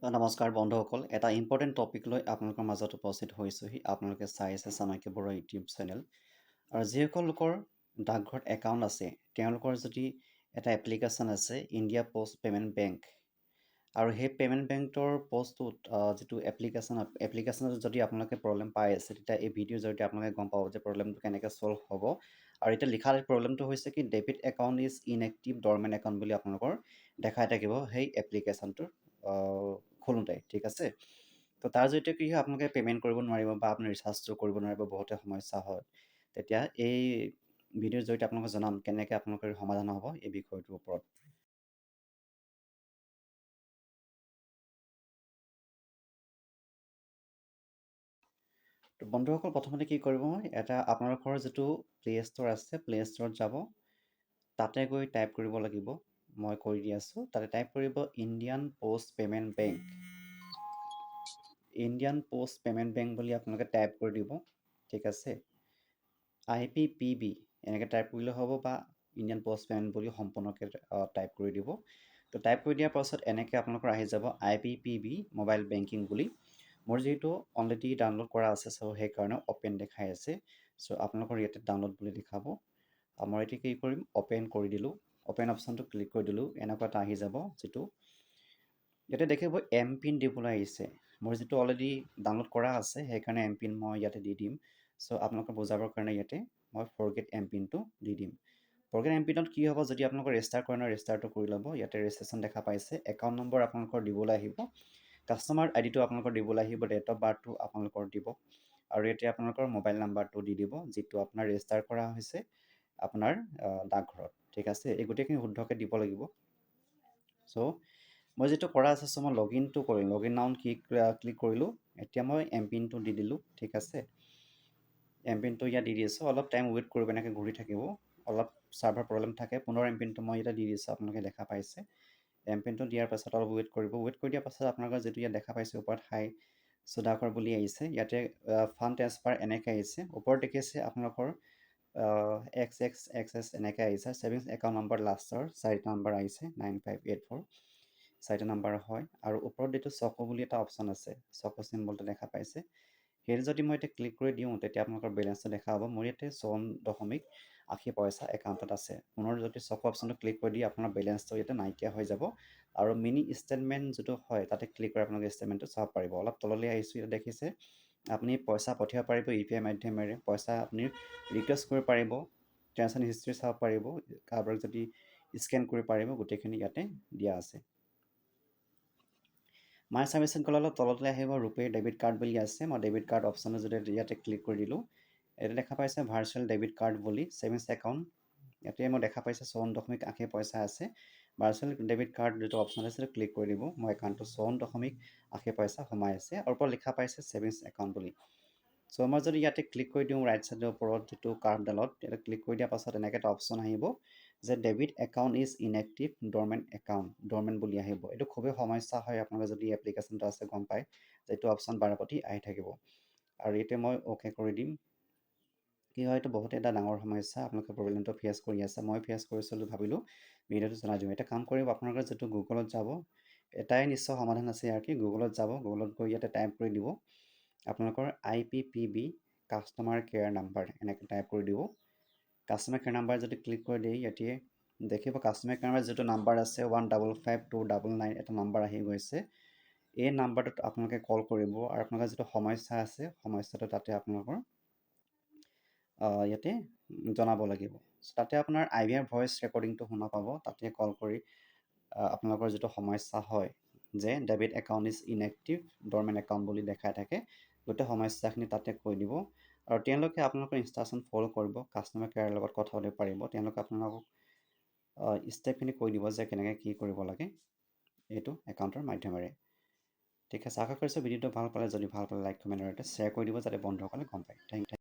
নমস্কাৰ বন্ধুসকল, এটা ইম্পৰ্টেণ্ট টপিক লৈ আপোনালোকৰ মাজত উপস্থিত হৈছোঁহি। আপোনালোকে চাই আছে চাণক্য বৰুৱা ইউটিউব চেনেল। আৰু যিসকল লোকৰ ডাকঘৰত একাউণ্ট আছে, তেওঁলোকৰ যদি এটা এপ্লিকেশ্যন আছে ইণ্ডিয়া প'ষ্ট পে'মেণ্ট বেংক আৰু সেই পে'মেণ্ট বেংকৰ পষ্টটোত যিটো এপ্লিকেশ্যন, এপ্লিকেশ্যনত যদি আপোনালোকে প্ৰব্লেম পাই আছে, তেতিয়া এই ভিডিঅ'ৰ জৰিয়তে আপোনালোকে গম পাব যে প্ৰব্লেমটো কেনেকৈ ছল্ভ হ'ব। আৰু এতিয়া লিখা প্ৰব্লেমটো হৈছে কি, "Debit account is inactive, dormant account" বুলি আপোনালোকৰ দেখাই থাকিব সেই এপ্লিকেশ্যনটোৰ খোলোঁতে, ঠিক আছে। তো তাৰ জৰিয়তে কি হয়, আপোনালোকে পে'মেণ্ট কৰিব নোৱাৰিব বা আপুনি ৰিচাৰ্জটো কৰিব নোৱাৰিব, বহুতে সমস্যা হয়। তেতিয়া এই ভিডিঅ'ৰ জৰিয়তে আপোনালোকক জনাম কেনেকৈ আপোনালোকৰ সমাধান হ'ব এই বিষয়টোৰ ওপৰত। তো বন্ধুসকল, প্ৰথমতে কি কৰিব, এটা আপোনালোকৰ যিটো প্লে' ষ্ট'ৰ আছে, প্লে' ষ্ট'ৰত যাব। তাতে গৈ টাইপ কৰিব লাগিব, মই কৰি দি আছোঁ। তাতে টাইপ কৰিব Indian post payment bank. Indian post payment bank বুলি আপোনালোকে টাইপ কৰি দিব, ঠিক আছে। আইপিপিবি এনেকৈ টাইপ কৰিলে হ'ব বা ইণ্ডিয়ান পষ্ট পে'মেণ্ট বুলি সম্পূৰ্ণকৈ টাইপ কৰি দিব। তো টাইপ কৰি দিয়াৰ পাছত এনেকৈ আপোনালোকৰ আহি যাব আইপিপিবি মোবাইল বেংকিং বুলি। মোৰ যিহেতু অলৰেডি ডাউনলোড কৰা আছে, চ' সেইকাৰণে অ'পেন দেখাই আছে। চ' আপোনালোকৰ ইয়াতে ডাউনলোড বুলি দেখাব। মই এতিয়া কি কৰিম, অ'পেন কৰি দিলোঁ। অ'পেন অপশ্যনটো ক্লিক কৰি দিলোঁ। এনেকুৱা এটা আহি যাব, যিটো ইয়াতে দেখিব এম পিন দিবলৈ আহিছে। মোৰ যিটো অলৰেডি ডাউনলোড কৰা আছে, সেইকাৰণে এম পিন মই ইয়াতে দি দিম। চ' আপোনালোকে বুজাবৰ কাৰণে ইয়াতে মই ফৰগেট এম পিনটো দি দিম। ফৰগেট এম পিনত কি হ'ব, যদি আপোনালোকৰ ৰেজিষ্টাৰ কৰে নহয়, ৰেজিষ্টাৰটো কৰি ল'ব। ইয়াতে ৰেজিষ্ট্ৰেশ্যন দেখা পাইছে। একাউণ্ট নম্বৰ আপোনালোকৰ দিবলৈ আহিব, কাষ্টমাৰ আই ডিটো আপোনালোকৰ দিবলৈ আহিব, ডেট অফ বাৰ্থটো আপোনালোকৰ দিব আৰু এতিয়া আপোনালোকৰ মোবাইল নাম্বাৰটো দি দিব, যিটো আপোনাৰ ৰেজিষ্টাৰ কৰা হৈছে আপোনাৰ ডাকঘৰত, ঠিক আছে। এই গোটেইখিনি শুদ্ধকৈ দিব লাগিব। চ' মই যিটো কৰা আছে, চ' মই লগ ইনটো কৰিম। লগ ইন নাও কি ক্লিক কৰিলোঁ। এতিয়া মই এম পিনটো দি দিলোঁ, ঠিক আছে। এম পিনটো ইয়াত দি দিছোঁ। অলপ টাইম ৱেইট কৰিব, এনেকৈ ঘূৰি থাকিব। অলপ ছাৰ্ভাৰ প্ৰব্লেম থাকে। পুনৰ এম পিনটো মই ইয়াতে দি দিছোঁ, আপোনালোকে দেখা পাইছে। এম পিনটো দিয়াৰ পাছত অলপ ৱেইট কৰিব। ৱেইট কৰি দিয়াৰ পাছত আপোনালোকৰ যিটো ইয়াত দেখা পাইছে, ওপৰত হাই সুধাকৰ বুলি আহিছে। ইয়াতে ফাণ্ড ট্ৰেন্সফাৰ এনেকৈ আহিছে। ওপৰত দেখিছে আপোনালোকৰ এক্স এক্স এক্স এছ এনেকৈ আহিছে। ছেভিংছ একাউণ্ট নম্বৰ লাষ্টৰ চাৰিটা নম্বৰ আহিছে, 9584, চাৰিটা নম্বৰ হয়। আৰু ওপৰত যিটো চকু বুলি এটা অপশ্যন আছে, চকু চিম্বলটো দেখা পাইছে, সেইটো যদি মই এতিয়া ক্লিক কৰি দিওঁ, তেতিয়া আপোনালোকৰ বেলেঞ্চটো দেখা হ'ব। মোৰ ইয়াতে 54.80 পইচা একাউণ্টত আছে। পুনৰ যদি চকু অপশ্যনটো ক্লিক কৰি দিয়ে, আপোনাৰ বেলেঞ্চটো ইয়াতে নাইকিয়া হৈ যাব। আৰু মিনি ষ্টেটমেণ্ট যিটো হয়, তাতে ক্লিক কৰি আপোনালোকে ষ্টেটমেণ্টটো চাব পাৰিব। অলপ তললৈ আহিছোঁ। ইয়াত দেখিছে, আপুনি পইচা পঠিয়াব পাৰিব ইউপিআই মাধ্যমেৰে, পইচা আপুনি ৰিকুৱেষ্ট কৰিব পাৰিব, ট্ৰেঞ্জেকশ্যন হিষ্ট্ৰী চাব পাৰিব, কাৰোবাক যদি স্কেন কৰিব পাৰিব, গোটেইখিনি ইয়াতে দিয়া আছে। মাই ছাৰ্ভিচত গ'লে অলপ তললৈ আহিব, ৰুপে ডেবিট কাৰ্ড বুলি আছে। মই ডেবিট কাৰ্ড অপশ্যনত যদি ইয়াতে ক্লিক কৰি দিলোঁ, ইয়াতে দেখা পাইছে ভাৰ্চুৱেল ডেবিট কাৰ্ড বুলি। ছেভিংছ একাউণ্ট ইয়াতে মই দেখা পাইছে 54.80 পইচা আছে। ভাৰ্চুৱেল ডেবিট কাৰ্ড যিটো অপশ্যন আছে, সেইটো ক্লিক কৰি দিব। মোৰ একাউণ্টটো 54.80 পইচা সোমাই আছে আৰু ওপৰত লিখা পাইছে ছেভিংছ একাউণ্ট বুলি। চ' মই যদি ইয়াতে ক্লিক কৰি দিওঁ, ৰাইট ছাইডৰ ওপৰত যিটো কাৰ্ডডালত ইয়াতে ক্লিক কৰি দিয়াৰ পাছত এনেকৈ এটা অপশ্যন আহিব যে "Debit account is inactive, dormant account", dormant বুলি আহিব। এইটো খুবেই সমস্যা হয়। আপোনালোকে যদি এপ্লিকেশ্যনটো আছে, গম পায় যে এইটো অপশ্যন বাৰে প্ৰতি আহি থাকিব। আৰু ইয়াতে মই অ'কে কৰি দিম। কি হয়, এইটো বহুত এটা ডাঙৰ সমস্যা। আপোনালোকে প্ৰব্লেমটো ফেচ কৰি আছে, মই ফেচ কৰিছিলোঁ, ভাবিলোঁ ভিডিঅ'টো জনাই দিওঁ। এটা কাম কৰিব, আপোনালোকৰ যিটো গুগলত যাব, এটাই নিশ্চয় সমাধান আছে ইয়াৰ কি, গুগলত যাব। গুগলত গৈ ইয়াতে টাইপ কৰি দিব আপোনালোকৰ আইপিপিবি কাষ্টমাৰ কেয়াৰ নাম্বাৰ, এনেকৈ টাইপ কৰি দিব। কাষ্টমাৰ কেয়াৰ নাম্বাৰ যদি ক্লিক কৰি দিয়ে, ইয়াতে দেখিব কাষ্টমাৰ কেয়াৰ যিটো নাম্বাৰ আছে, 155299 এটা নাম্বাৰ আহি গৈছে। এই নাম্বাৰটোত আপোনালোকে কল কৰিব আৰু আপোনালোকৰ যিটো সমস্যা আছে, সমস্যাটো তাতে আপোনালোকৰ ইয়াতে জনাব লাগিব। তাতে আপোনাৰ আইভিআৰ ভইচ ৰেকৰ্ডিংটো শুনা পাব। তাতে কল কৰি আপোনালোকৰ যিটো সমস্যা হয় যে "Debit account is inactive, dormant account" বুলি দেখাই থাকে, গোটেই সমস্যাখিনি তাতে কৈ দিব আৰু তেওঁলোকে আপোনালোকৰ ইনষ্ট্ৰাকশ্যন ফ'ল' কৰিব। কাষ্টমাৰ কেয়াৰৰ লগত কথা পাতিব পাৰিব। তেওঁলোকে আপোনালোকক ষ্টেপখিনি কৈ দিব যে কেনেকৈ কি কৰিব লাগে এইটো একাউণ্টৰ মাধ্যমেৰে, ঠিক আছে। আশা কৰিছোঁ ভিডিঅ'টো ভাল পালে। যদি ভাল পালে, লাইক, কমেণ্ট আৰু এটা শ্বেয়াৰ কৰি দিব, যাতে বন্ধুসকলে গম পায়। Thank you.